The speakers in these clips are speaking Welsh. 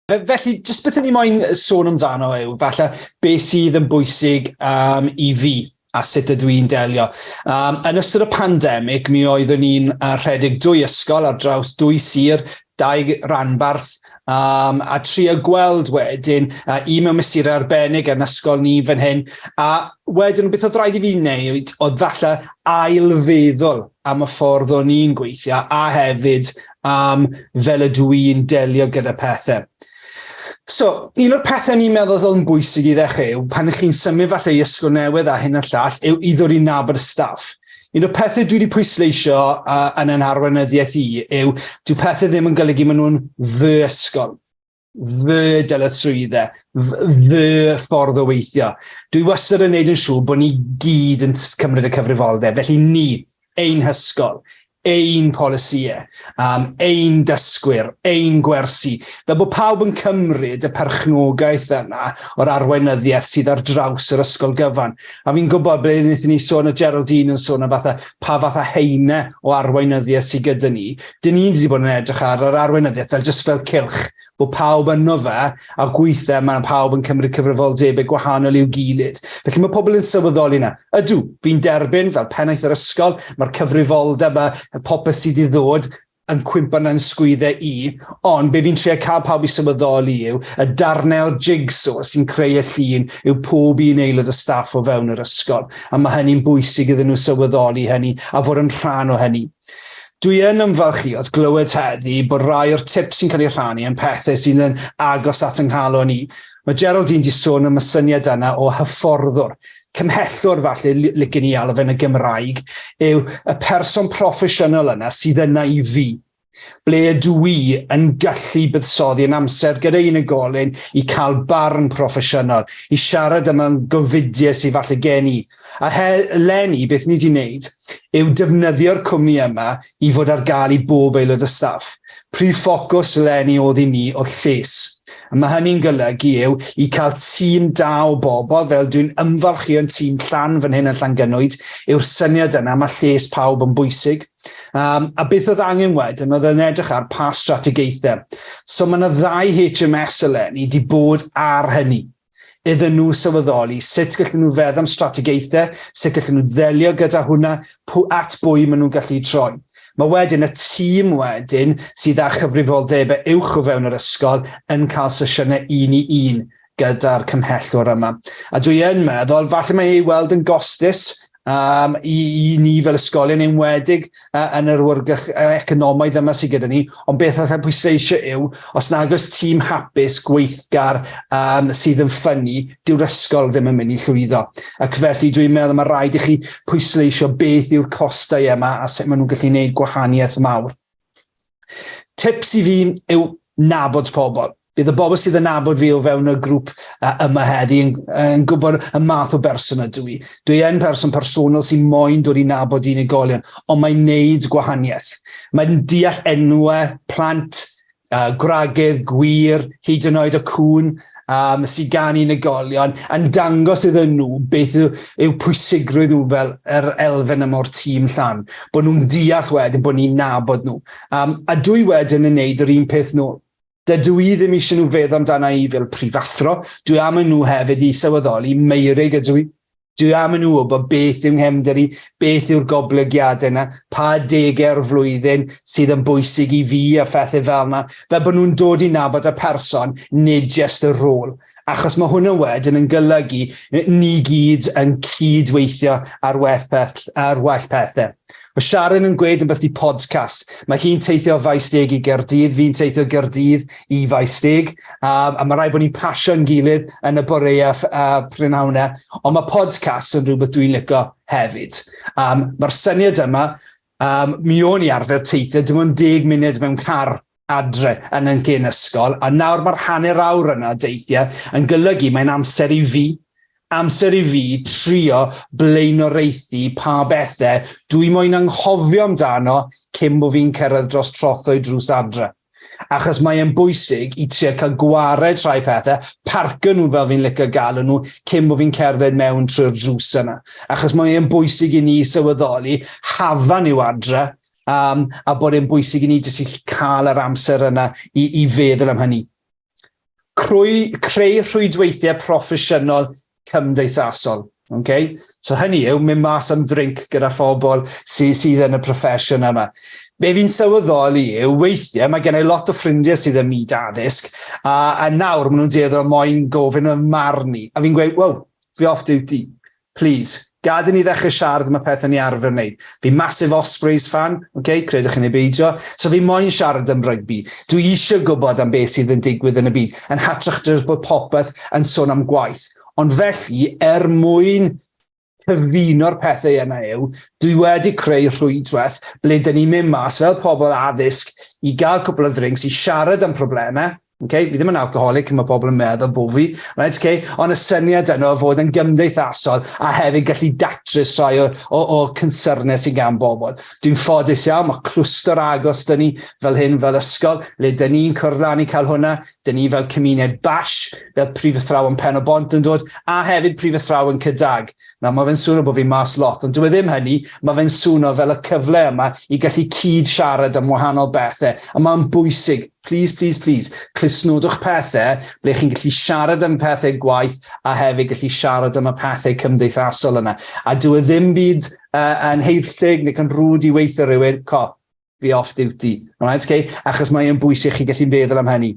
Felly, jyst beth o'n i moyn sôn amdano yw, falle, beth sydd yn bwysig i fi a sut ydw i'n delio. Yn ystod y pandemig, mi oeddwn i'n rhedeg dwy ysgol ar draws dwy sir, dau ranbarth, a trio gweld wedyn, un mewn mesurau arbennig yn ysgol ni fan hyn, a wedyn beth oedd rhaid i fi wneud oedd falle ailfeddwl am y ffordd o'n i'n gweithio a hefyd am fel ydw i'n delio gyda pethau. So, un o'r pethau ni'n meddwl oedd yn bwysig i ddechrau yw pan ych chi'n symud falle i ysgol newydd a hyn a llall, yw i ddod i nabod y staff. Un o'r pethau dwi wedi pwysleisio yn yn arweinyddiaeth i yw dyw pethau ddim yn golygu maen nhw'n fy ysgol, fy dyletswyddau, fy ffordd o weithio. Dwi wastad yn neud yn siŵr bod ni gyd yn cymryd y cyfrifoldeb. Felly ni, ein hysgol, ein polisïau, ein dysgwyr, ein gwersi, fel bod pawb yn cymryd y perchnogaeth yna o'r arweinyddiaeth sydd ar draws yr ysgol gyfan. A fi'n gwybod ble wnaethon ni sôn, o Geraldine yn sôn am fatha, pa fath o haenau o arweinyddiaeth sydd gyda ni. Dyn ni'n wedi bod yn edrych ar yr arweinyddiaeth fel jyst fel cylch, bod pawb yno fe, a gweithiau mae pawb yn cymryd cyfrifoldebau gwahanol i'w gilydd. Felly mae pobl yn sylweddoli yna. Ydw, fi'n derbyn fel pennaeth yr ysgol, mae'r cyfrifoldeb a popeth sydd i ddod yn cwympo yn sgwyddau i, ond be fi'n trio cael pawb i sylweddoli yw y darnau o'r jigsaw sy'n creu y llun yw pob un aelod o staff o fewn yr ysgol, a mae hynny'n bwysig iddyn nhw sylweddoli hynny a fod yn rhan o hynny. Dwi yn ymfalchïo wrth glywed heddi bod rai o'r tips sy'n cael eu rhannu yn pethau sydd yn agos at yng nghalon i. Mae Geraldine 'di sôn am y syniad yna o hyfforddwr, cymhellwr falle licen i alw fe yn y Gymraeg, yw y person proffesiynol yna sydd yna i fi. Ble ydw i yn gallu buddsoddi yn amser gyda unigolyn i cael barn proffesiynol, i siarad am y gofidiau sydd falle gen i. A eleni, beth ni wedi wneud yw defnyddio'r cwmni yma i fod ar gael i bob aelod o staff. Prif ffocws eleni oedd i ni oedd lles. A mae hynny'n golygu yw i cael tîm da o bobl, fel dwi'n ymfalchïo'n tîm Llan fan hyn yn Llangynwyd, yw'r syniad yna, mae lles pawb yn bwysig. A beth oedd angen wedyn oedd yn edrych ar pa strategaethau. So mae yna ddau HMS eleni wedi bod ar hynny. Iddyn nhw sylweddoli sut gallen nhw feddwl am strategaethau, sut gallen nhw ddelio gyda hwnna, at bwy maen nhw'n gallu troi. Mae wedyn y tîm wedyn sydd â chyfrifoldebau uwch o fewn yr ysgol yn cael sesiynau un i un gyda'r cymhellwr yma. A dwi yn meddwl, falle mae ei weld yn gostus i ni fel ysgolion, enwedig yn yr awyrgylch economaidd yma sydd gyda ni, ond beth allai pwysleisio yw, os nag oes tîm hapus, gweithgar, sydd yn ffynnu, dyw'r ysgol ddim yn mynd i llwyddo. Ac felly dwi'n meddwl mae rhaid i chi pwysleisio beth yw'r costau yma a sut maen nhw'n gallu gwneud gwahaniaeth mawr. Tips i fi yw nabod pobl. Bydd y bobl sydd yn nabod fi o fewn y grŵp yma heddi yn gwybod y math o berson ydw i. Dwi yn person personol sy'n moyn dod i nabod unigolion, ond mae'n neud gwahaniaeth. Mae'n deall enwau, plant, gwragedd, gwir, hyd yn oed y cŵn sydd gan unigolion, yn dangos iddyn nhw beth yw pwysigrwydd nhw fel yr elfen yma o'r tîm Llan. Bod nhw'n deall wedyn bod ni'n nabod nhw. A dwi wedyn yn neud yr un peth nôl. Dydw i ddim eisiau nhw feddwl amdana i fel prifathro. Dwi am nhw hefyd i sylweddoli Meurig ydw i. Dwi am nhw wybod beth yw nghefndir i, beth yw'r goblygiadau yna, pa adegau o'r flwyddyn sydd yn bwysig i fi a phethau fel yna, fel bod nhw'n dod i nabod y person, nid jyst y rôl. Achos mae hwnna wedyn yn golygu ni gyd yn cydweithio ar well, peth, ar well pethau. Mae Sharon yn gweud yn beth i podcast. Mae hi'n teithio o Faes Deg i Gaerdydd, fi'n teithio Gaerdydd i Faes Deg, a mae rhaid bod ni'n pasio'n gilydd yn y boreau a prynhawnau, ond mae podcast yn rhywbeth dwi'n licio hefyd. Mae'r syniad yma, mi o'n i arfer teithio dim ond 10 munud mewn car adre yn yn cyn ysgol, a nawr mae'r hanner awr yna deithiau yn golygu mae'n amser i fi, amser i fi trio blaenoriaethu pa bethau dwi moyn anghofio amdano cyn bod fi'n cyrraedd dros trothwy drws adre. Achos mae e'n bwysig i trio cael gwared rhai pethau, parcio nhw fel fi'n licio galw nhw, cyn bod fi'n cerdded mewn trwy'r drws yna. Achos mae e'n bwysig i ni sylweddoli, hafan yw adre, a bod e'n bwysig i ni jyst i cael yr amser yna i feddwl am hynny. Crwy, creu rhwydweithiau proffesiynol cymdeithasol. Okay? So hynny yw, mynd mas am drink gyda phobl sydd, sydd yn y proffesiwn yma. Be fi'n sylweddoli yw, weithiau mae gen i lot o ffrindiau sydd yn myd addysg, a, a nawr maen nhw'n dueddol moyn gofyn y marn i. A fi'n gweud, wow, fi off duty, please, gad i ni ddechrau siarad am y pethau ni arfer wneud. Fi massive Ospreys fan, okay, credwch chi neu beidio, so fi moyn siarad am rygbi. Dwi eisiau gwybod am beth sydd yn digwydd yn y byd, yn hytrach jyst bod popeth yn sôn am gwaith. Ond felly, er mwyn cyfuno'r pethau yna yw, dwi wedi creu rhwydwaith ble dyn ni'n mynd mas fel pobl addysg i gael cwpl o ddrinks, i siarad am problemau. Okay? Fi ddim yn alcoholic, mae pobl yn meddwl bod fi, right, okay? Ond y syniad yno o fod yn gymdeithasol a hefyd gallu datrys rhai o, o, o concernau sy'n gan bobl. Dwi'n ffodus iawn, mae clwstwr agos dyn ni fel hyn, fel ysgol, le dyn ni'n cwrdd lan i cael hwnna. Dyn ni fel cymuned bash, fel prifathrawon Pen o Bont yn dod, a hefyd prifathrawon Cydag. Nawr, mae fe'n swnio bod fi mas lot, ond dyw e ddim hynny, mae fe'n swnio fel y cyfle yma i gallu cyd siarad am wahanol bethau, a mae'n bwysig. Please, please, please, clustnodwch pethau ble chi'n gallu siarad am pethau gwaith a hefyd gallu siarad am y pethau cymdeithasol yna. A dyw e ddim byd yn heirllig neu yn rwd i weithio rhywun, co, fi off duty. Right, okay? Achos mae'n bwysig chi gallu meddwl am hynny.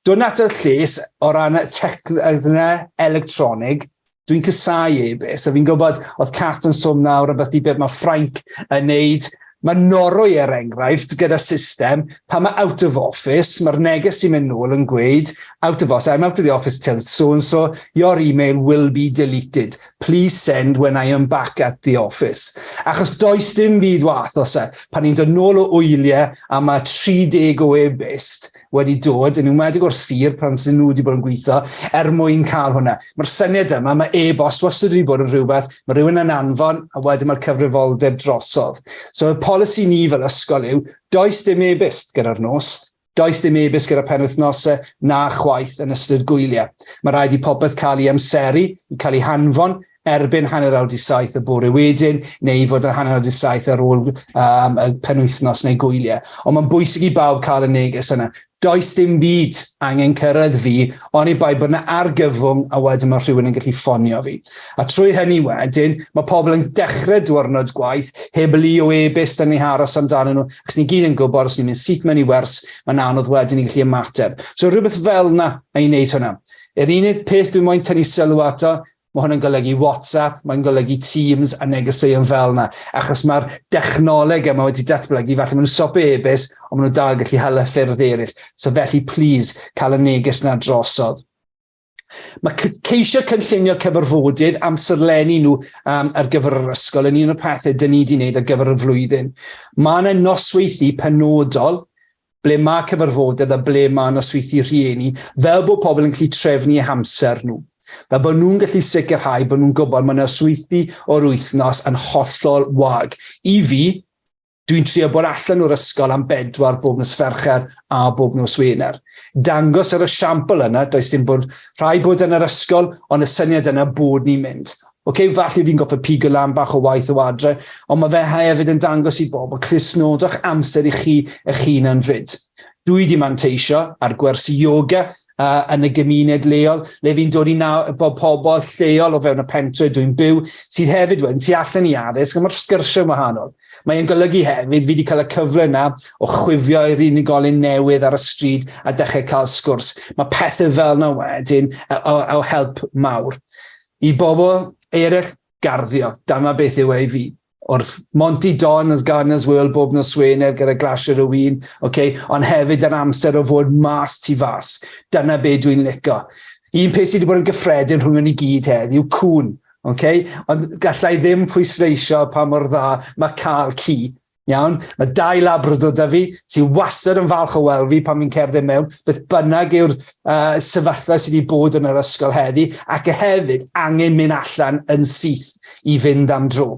Dod at y lles o ran technoleg electronig, dwi'n casáu e-byst, a fi'n gwybod oedd Cat yn sôn nawr am beth i beth mae Ffrainc yn neud. Mae Norwy, er enghraifft, gyda system, pan mae out of office, mae'r neges sy'n mynd nôl yn gweud, "Out of office, I'm out of the office till so and so, your email will be deleted. Please send when I am back at the office." Achos does dim byd wath os e, pan ni'n dod nôl o wyliau a mae 30 o e-byst wedi dod, yn enwedig o'r sir pan sy'n nhw wedi bod yn gweithio, er mwyn cael hwnna. Mae'r syniad yma, mae e-bost wastad wedi bod yn rhywbeth, mae rhywun yn anfon, a wedyn mae'r cyfrifoldeb drosodd. So y polisi ni fel ysgol yw, does dim e-byst gyda'r nos, does dim e-byst gyda penwythnosau na chwaith yn ystod gwyliau. Mae rhaid i popeth cael ei amseru, i cael ei hanfon erbyn 6:30 y bore wedyn, neu i fod yn 6:30 ar ôl y penwythnos neu gwyliau. Ond mae'n bwysig i bawb cael y neges yna. Does dim byd angen cyrraedd fi, oni bai bod yna argyfwng a wedyn mae rhywun yn gallu ffonio fi. A trwy hynny wedyn, mae pobl yn dechrau diwrnod gwaith heb lu o e-byst yn eu haros amdanyn nhw, achos ni gyd yn gwybod os ni'n mynd syth mewn i wers, mae'n anodd wedyn i gallu ymateb. So rhywbeth fel yna i wneud hwnna. Yr unig peth dwi'n moyn tynnu sylw ato, mae hwn yn golygu WhatsApp, mae'n golygu Teams a negeseuon fel yna, achos mae'r dechnoleg yma wedi datblygu, falle maen nhw'n stopio e-byst, ond maen nhw dal gallu hala ffyrdd eraill. So felly, please, cael y neges yna drosodd. Mae ceisio cynllunio cyfarfodydd, amserlennu nhw ar gyfer yr ysgol yn un o'r pethau dyn ni wedi wneud ar gyfer y flwyddyn. Mae yna nosweithi penodol ble mae cyfarfodydd a ble mae nosweithi rhieni, fel bod pobl yn gallu trefnu eu hamser nhw. Fel bod nhw'n gallu sicrhau bod nhw'n gwybod mae nosweithi o'r wythnos yn hollol wag. I fi, dwi'n trio bod allan o'r ysgol am 4 bob nos Fercher a bob nos Wener. Dangos yr esiampl yna, does dim bod rhaid bod yn yr ysgol, ond y syniad yna bod ni'n mynd. Oce, okay, falle fi'n gorfod pigo lan bach o waith o adre, ond mae fe hefyd yn dangos i bobl, clustnodwch amser i chi eich hunan fyd. Dwi wedi manteisio ar gwersi yoga yn y gymuned leol, le fi'n dod i nabod pobl lleol o fewn y pentre dwi'n byw, sydd hefyd wedyn tu allan i addysg, a mae'r sgyrsiau wahanol. Mae'n golygu hefyd, fi wedi cael y cyfle yna o chwifio i'r unigolyn newydd ar y stryd a dechrau cael sgwrs. Mae pethau fel yna wedyn o, o help mawr. I bobl eraill, garddio. Dyma beth yw e i fi. Wrth Monty Don as Gardener's World bob nos Wener gyda glasied o win, okay? Ond hefyd yr amser o fod mas tu fas. Dyna be dwi'n licio. Un peth sydd wedi bod yn gyffredin rhwng ni gyd heddiw, cŵn. Okay? Ond gallai ddim pwysleisio pa mor dda mae cael ci. Iawn? Mae dau Labrador da fi, sy'n wastad yn falch o weld fi pan fi'n cerdded mewn, beth bynnag yw'r sefyllfa sydd wedi bod yn yr ysgol heddi, ac hefyd angen mynd allan yn syth i fynd am dro.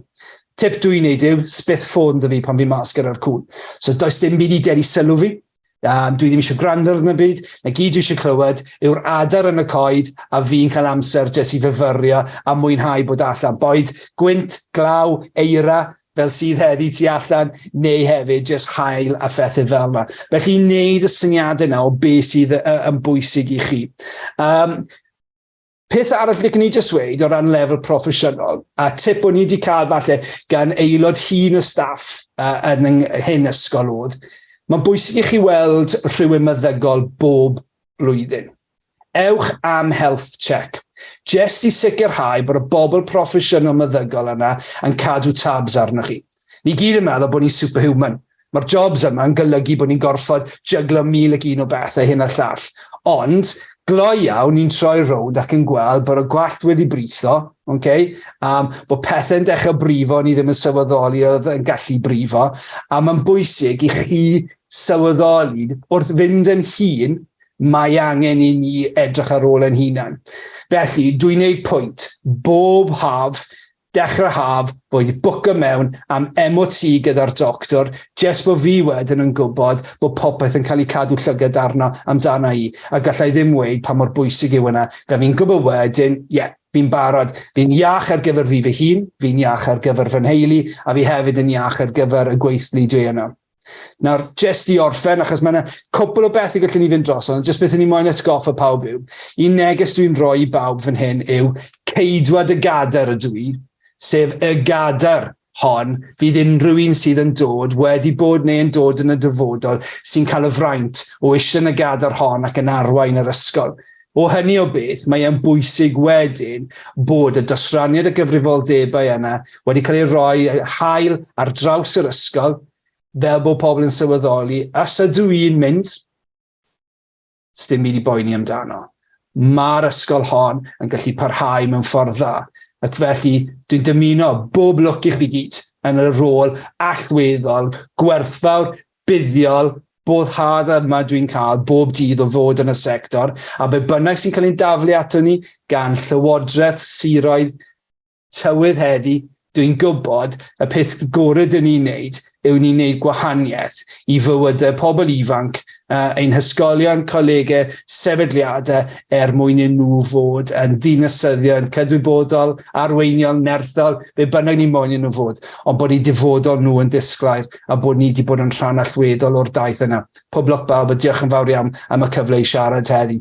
Tip dwi'n neud yw, sbith ffôn da fi pan fi'n mas gyda'r cŵn. So does dim byd i denu sylw fi. Dwi ddim eisiau gwrando ar y byd, na gyd dwi eisiau clywed yw'r adar yn y coed a fi'n cael amser jyst i fyfyrio a mwynhau bod allan. Boed gwynt, glaw, eira, fel sydd heddi tu allan, neu hefyd jyst haul a phethau fel yna. Felly wneud y syniadau yna o beth sydd yn bwysig i chi. Peth arall licen i jyst weud o ran lefel proffesiynol, a tip o'n i wedi cael falle gan aelod hŷn o staff yn yng hyn ysgol oedd, mae'n bwysig i chi weld rhywun meddygol bob blwyddyn. Ewch am health check, jest i sicrhau bod y bobl proffesiynol meddygol yna yn cadw tabs arnoch chi. Ni gyd yn meddwl bod ni'n superhuman. Mae'r jobs yma yn golygu bod ni'n gorfod jyglo 1001 o bethau hyn a llall. Ond, gloi iawn, ni'n troi rownd ac yn gweld bod y gwallt wedi britho, okay? Bod pethau'n dechrau brifo, ni ddim yn sylweddoli oedd yn gallu brifo, a mae'n bwysig i chi sylweddoli wrth fynd yn hŷn, mae angen i ni edrych ar ôl ein hunain. Felly, dwi'n gwneud pwynt, bob haf, dechrau haf, fod i bwco mewn am MOT gyda'r doctor, jest bod fi wedyn yn gwybod bod popeth yn cael ei cadw llygad arno amdana i, a gallai ddim weud pa mor bwysig yw hwnna, fe fi'n gwybod wedyn, ie, yeah, fi'n barod, fi'n iach ar gyfer fi fy hun, fi'n iach ar gyfer fy nheulu, a fi hefyd yn iach ar gyfer y gweithlu dwi yno. Nawr, jyst i orffen, achos mae yna cwpl o bethau gallwn ni fynd dros, ond jyst beth ni moyn atgoffa pawb yw, un neges dwi'n rhoi i bawb fan hyn yw ceidwad y gadair ydw i, sef y gadair hon fydd unrhyw un sydd yn dod, wedi bod neu yn dod yn y dyfodol, sy'n cael y fraint o eisiau yn y gadair hon ac yn arwain yr ysgol. O hynny o beth, mae e'n bwysig wedyn bod y dosraniad y gyfrifoldebau yna wedi cael ei roi hael ar draws yr ysgol, fel bod pobl yn sylweddoli, os ydw i'n mynd, sdim byd i boeni amdano. Mae'r ysgol hon yn gallu parhau mewn ffordd dda. Ac felly, dwi'n dymuno bob lwc i chi gyd yn y rôl allweddol, gwerthfawr, buddiol, boddhad yma dwi'n cael bob dydd o fod yn y sector, a be bynnag sy'n cael ei daflu ato ni gan llywodraeth, siroedd, tywydd heddi, dwi'n gwybod y peth gorau dyn ni'n neud yw ni'n neud gwahaniaeth i fywydau pobl ifanc, ein hysgolion, colegau, sefydliadau, er mwyn i nhw fod yn ddinasyddion cydwybodol, arweiniol, nerthol, be bynnag ni moyn i nhw fod, ond bod eu dyfodol nhw yn ddisglair a bod ni wedi bod yn rhan allweddol o'r daith yna. Pob lwc bawb a diolch yn fawr iawn am y cyfle i siarad heddi.